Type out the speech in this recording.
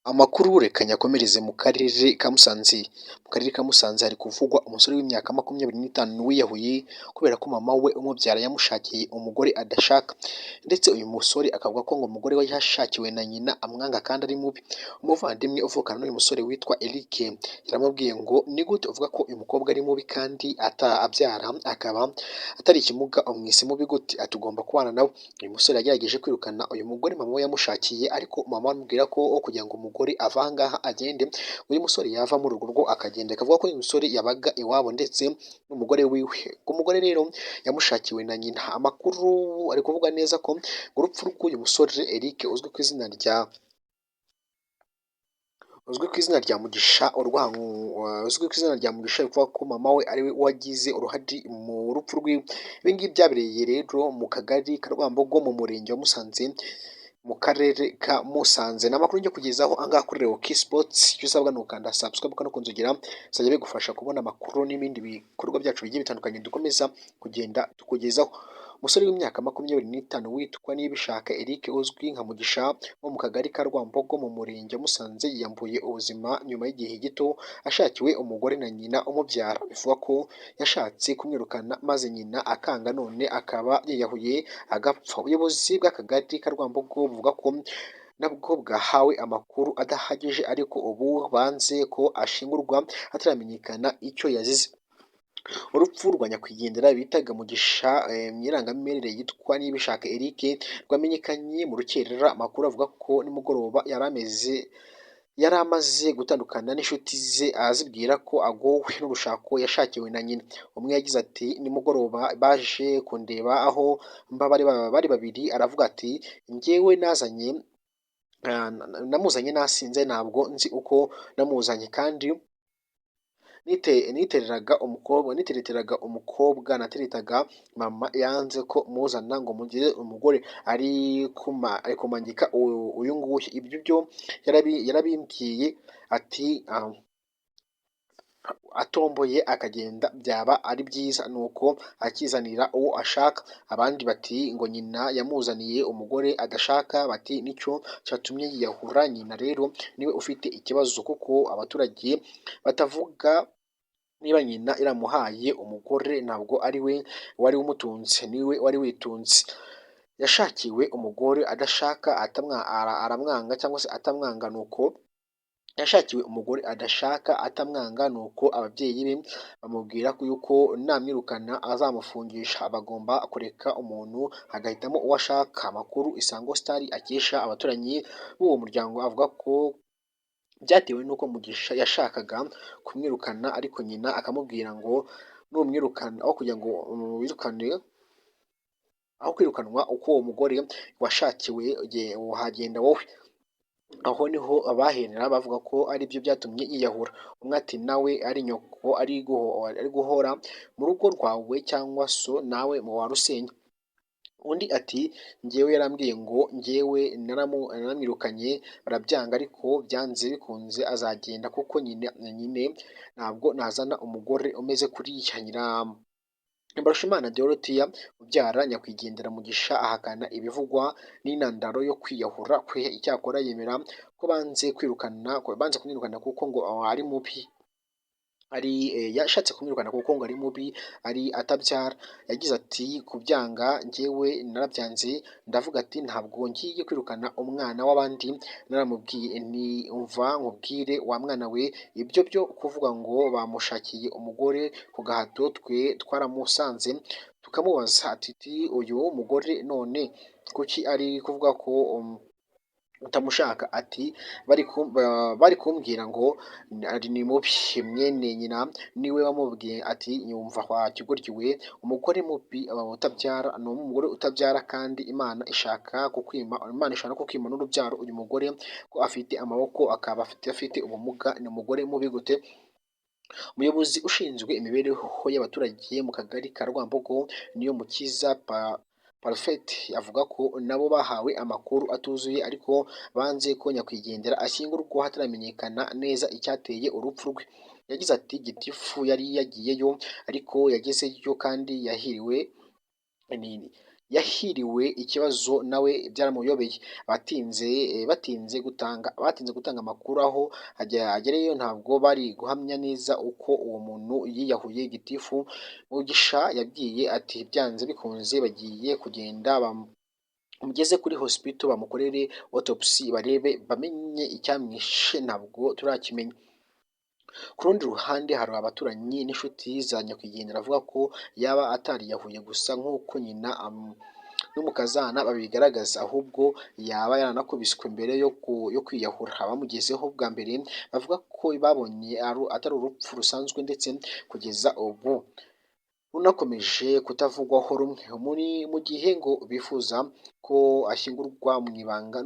Amakuru reka nyakomereze mu karere ka Musanze. Mu karere ka Musanze hari kuvugwa umusore w'imyaka 25 wiyahuye kubera ko mama we umubyara yamushakiye umugore adashaka, ndetse uyu musore akavuga ko ngo umugore we yashakiwe na nyina amwanga kandi ari mubi. Umuvandimwe uvukana n'uyu musore witwa Eric yaramubwiye ngo ni gute uvuga ko uyu mukobwa ari mubi kandi abyara akaba atari ikimuga, umwise mubi gute? Ati ugomba kubana nawe. Uyu musore yagerageje kwirukana uyu mugore mama we yamushakiye, ariko mama amubwira ko kugira ngo umugore ave aha ngaha agende, uyu musore yava muri urwo rugo akagenda. Akavuga ko uyu musore yabaga iwabo ndetse n'umugore wiwe. Umugore rero yamushakiwe na nyina. Amakuru ari kuvuga neza ko urupfu rw'uyu musore Eric uzwi ku izina rya Mugisha, uzwi ku izina rya Mugisha, bivuga ko mama we ari we wagize uruhare mu rupfu rwiwe. Ibi ngibi byabereye rero mu kagari ka Rwambogo, mu murenge wa Musanze, mu karere ka Musanze. Ni amakuru njya kugezaho ahangaha kuri Leo Key Sports. Icyo usabwa ni ukanda subscribe no kunzogera, bizajya bigufasha kubona amakuru n'ibindi bikorwa byacu bigiye bitandukanye dukomeza kugenda tukugezaho. Umusore w'imyaka 25 witwa Nibishaka Eric uzwi nka Mugisha wo mu kagari ka Rwambogo, mu murenge wa Musanze, yiyambuye ubuzima nyuma y'igihe gito ashakiwe umugore na nyina umubyara. Bivugwa ko yashatse kumwirukana maze nyina akanga, none akaba yiyahuye agapfa. Ubuyobozi bw'akagari ka Rwambogo buvuga ko nabwo bwahawe amakuru adahagije, ariko ubu banze ko ashingurwa hataramenyekana icyo yazize. Urupfu rwa nyakwigendera bitaga Mugisha mu irangamimerere yitwa Nibishaka Eric rwamenyekanye mu rukerera. Amakuru avuga ko nimugoroba yari amaze gutandukana n'inshuti ze, azibwira ko agowe n'urushako yashakiwe na nyina. Umwe yagize ati: "Nimugoroba baje kundeba aho mba, bari babiri." Aravuga ati: "Njyewe nazanye namuzanye nasinze, ntabwo nzi uko namuzanye, kandi nitereraga umukobwa, nitereteraga umukobwa nateretaga, mama yanze ko muzana ngo mugire umugore, ari kumangika uyu nguyu." Ibyo byo yarabimbwiye ati atomboye akagenda byaba ari byiza, nuko akizanira uwo ashaka. Abandi bati ngo nyina yamuzaniye umugore adashaka, bati nicyo cyatumye yiyahura. Nyina rero niwe ufite ikibazo, kuko abaturage batavuga niba nyina yaramuhaye umugore, ntabwo ari we wari umutunze, niwe wari witunze. Yashakiwe umugore adashaka, aramwanga cyangwa se atamwanga, nuko yashakiwe umugore adashaka atamwanga, nuko ababyeyi be bamubwira yuko namwirukana azamufungisha. Bagomba kureka umuntu agahitamo uwo ashaka. Amakuru Isango Star akesha abaturanyi b'uwo muryango avuga ko byatewe n'uko Mugisha yashakaga kumwirukana, ariko nyina akamubwira ngo numwirukana, aho kugira ngo wirukane, aho kwirukanwa uko uwo mugore washakiwe wahagenda wowe. Aho niho abaherera bavuga ko aribyo byatumye yiyahura. Umwe ati: "Nawe ari nyoko ari guhora mu rugo rwawe cyangwa so nawe warusenya." Undi ati: "Njyewe yarambwiye ngo njyewe naramwirukanye barabyanga, ariko byanze bikunze azagenda kuko nyine ntabwo nazana umugore umeze kuriya." Mbarushimana Dorothea ubyara nyakwigendera Mugisha ahakana ibivugwa n'intandaro yo kwiyahura kwe. Icyakora yemera ko banze kumwirukana kuko ngo ari mubi, ari yashatse kumwirukana kuko ngo ari mubi, ari atabyara. Yagize ati: "Kubyanga njyewe narabyanze, ndavuga ati ntabwo ngiye kwirukana umwana w'abandi. Naramubwiye nti umva nkubwire wa mwana we, ibyo byo kuvuga ngo bamushakiye umugore ku gahato, twe twaramusanze tukamubaza ati uyu mugore none kuki ari kuvuga ko utamushaka? Ati bari kumbwira ngo ni mubi." Mwene nyina niwe wamubwiye ati: "Nyumva wa kigoryi we, umugore mubi utabyara ni umugore utabyara, kandi Imana ishaka kukwima, Imana ishaka kukwima n'urubyaro. Uyu mugore ko afite amaboko akaba afite ubumuga, ni umugore mubi gute?" Umuyobozi ushinzwe imibereho y'abaturage mu kagari ka Rwambogo, Niyomukiza Parfait, avuga ko nabo bahawe amakuru atuzuye, ariko banze ko nyakwigendera ashyingurwa hataramenyekana neza icyateye urupfu rwe. Yagize ati: "Gitifu yari yagiyeyo, ariko yagezeyo kandi yahiriwe. Yahiriwe ikibazo nawe byaramuyobeye. Batinze gutanga amakuru aho agereyo, ntabwo bari guhamya neza uko uwo muntu yiyahuye. Gitifu Mugisha yabwiye ati: "Byanze bikunze bagiye kugenda bamugeze kuri hospital, bamukorere autopsy, barebe bamenye icyamwishe, ntabwo turakimenya." Ku rundi ruhande, hari abaturanyi n'inshuti za nyakwigendera avuga ko yaba atariyahuye gusa nk'uko nyina n'umukazana babigaragaza, ahubwo yaba yaranakubiswe mbere yo kwiyahura. Abamugezeho bwa mbere bavuga ko babonye atari urupfu rusanzwe, ndetse kugeza ubu runakomeje kutavugwaho rumwe, muri mu gihe ngo bifuza ko ashyingurwa mu ibanga.